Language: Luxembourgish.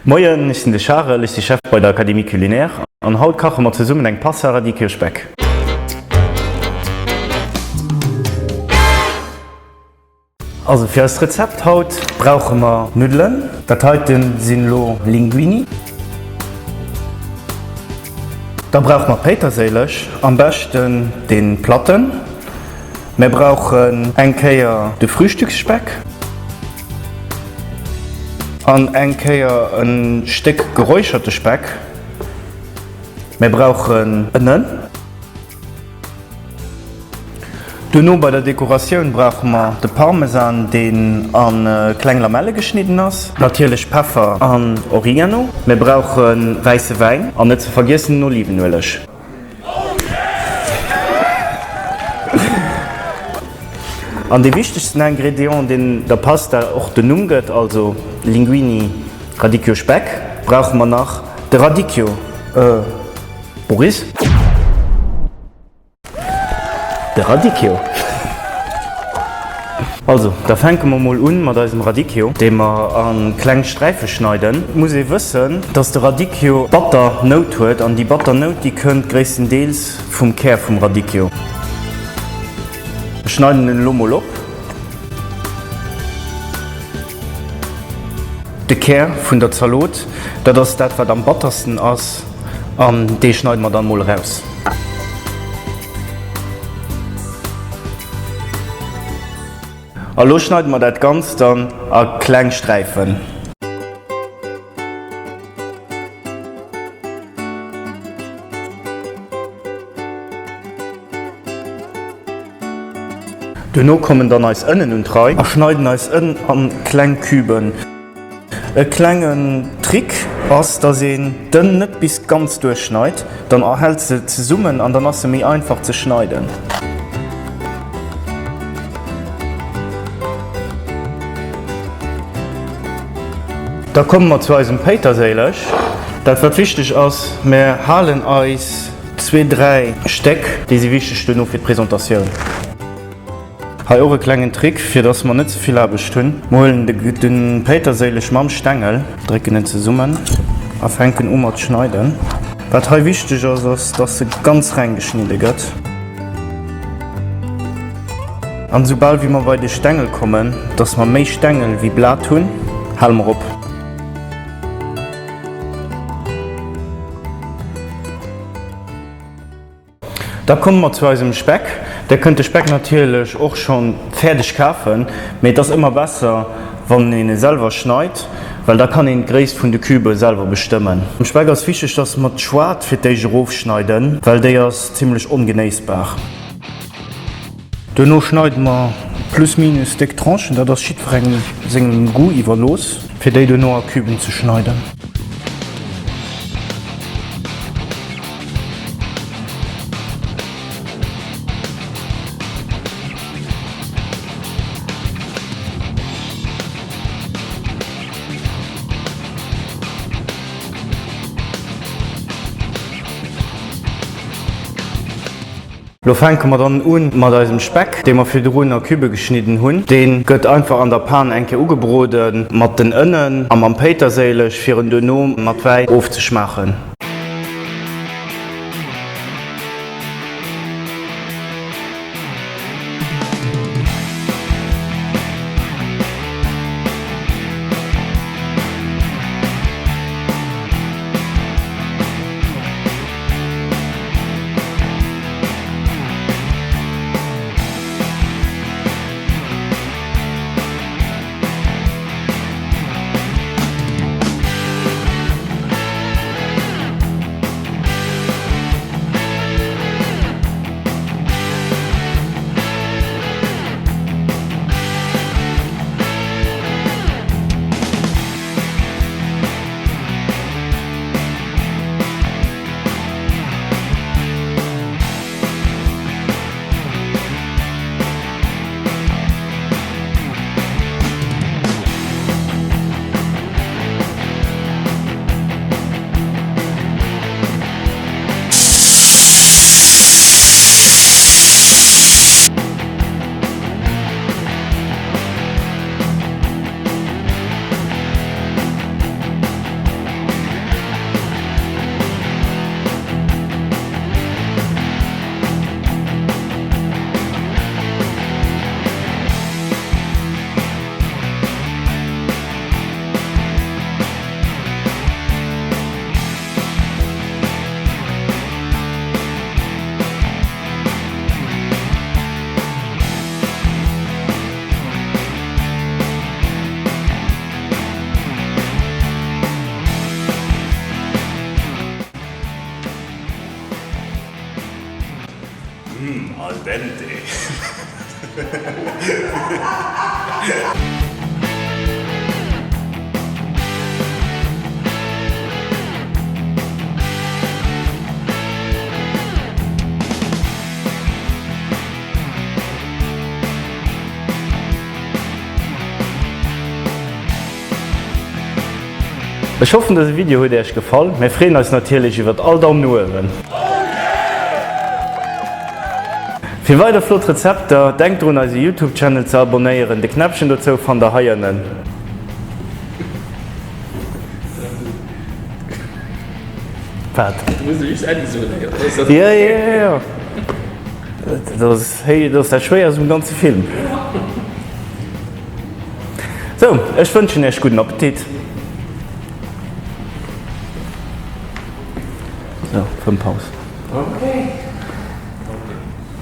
Moien, ech sinn de Charel, ech si Chef bei der Académie Culinaire an haut kache mer zesummen eng Pasta Radicchio Speck. Also fir eist Rezept haut brauche mer Nuddelen, dat heiten sinn elo Linguini. Da brauche mer Péiterséileg, am beschten dee platten. Mer brauchen eng Kéier de Frühstücksspeck. An eng Kéier e Stéck geräucherte Speck. Mir brauchen Ënnen. Duerno bei der Dekoratioun brauche mer de Parmesan, deen a kleng Lamelle geschnidden ass. Natierlech Peffer an Oregano. Mir brauche wäisse Wäin an net ze vergiessen den Olivenueleg. An dee wichtegsten Ingrédient, deen der Pasta och den Numm gëtt, also Linguini, Radicchio, Speck, brauche mer nach de Radicchio. Boris? De Radicchio. Also, da fänke mer mol un mat eisem Radicchio, dee mer a kleng Sträife schneiden. Et muss ee wëssen, dass de Radicchio batter Nout huet an déi batter Nout, déi kënnt gréisstendeels vum Kär vum Radicchio. Ech schneiden en elo mol op. De Kär vun der Zalot, dat ass dat wat am battersten ass an dee schneide mer dann mol eraus. A lo schneide mer dat Ganzt dann a kleng Sträifen. Duerno kommen dann eis Ënnen un d'Rei a schneiden eis Ënn a kleng Küben. E klengen Trick ass, dass een d'Ënn net bis ganz duerchschneit, dann hält se zesummen an dann ass se méi einfach ze schneiden. Da komme mer zu eisem Péiterséileg. Dat wat wichteg ass, mer halen eis zwee, dräi Stéck, déi si wichteg duerno fir d'Presentatioun. Hei och e klengen Trick fir dass mer net ze vill Aarbecht hunn. Mer huelen de Péiterséileg mam Stängel, drécken en zesummen a fänken u mat schneiden. Wat hei wichteg ass, ass dass se ganz reng geschnidde gëtt. An soubal wéi mer bei de Stängel kommen, dass mer méi Stängel wéi Blat hunn, hale mer op. Da komme mer zu eisem Speck. Der kënnt de Speck natierlech och schonn fäerdeg kafen, mee et ass ëmmer besser wann een e selwer schneit, well da kann een d'Gréisst vun de Cubë selwer bestëmmen. Beim Speck ass wichteg, dass mer d'Schwaart fir d'éischt erofschneiden, well déi ass zimmlech ongenéissbar. Duerno schneide mer plus minus déck Tranchen, dat ass jiddwerengem sengem Goût iwwerlooss, fir déi duerno a Cuben ze schneiden. Lo fänke mer dann un mat eisem Speck, dee mer virdrun a Cubë geschnidden hunn. Dee gëtt einfach an der Pan eng Kéier ugebrode mat den Ënnen a mam Péiterséileg, fir en duerno mat Wäin ofzeschmaachen. dente. Ech hoffen dëse Video huet Äech gefall. Mär freeën eis natierlech iwwert all Daum no uewen. Fir weider flott Rezepter, denkt drun eise Youtube Channel ze abonnéieren, de Knäppchen dozou fannt der hei ënnen. Wat? Du muss just Äddi soen, Jo, jo, jo. Dat ass, héi, dat ass dat Schwéierst um ganze Film. Sou, ech wënschen Iech gudden Appetit. Sou, Fëmmpaus. Okay.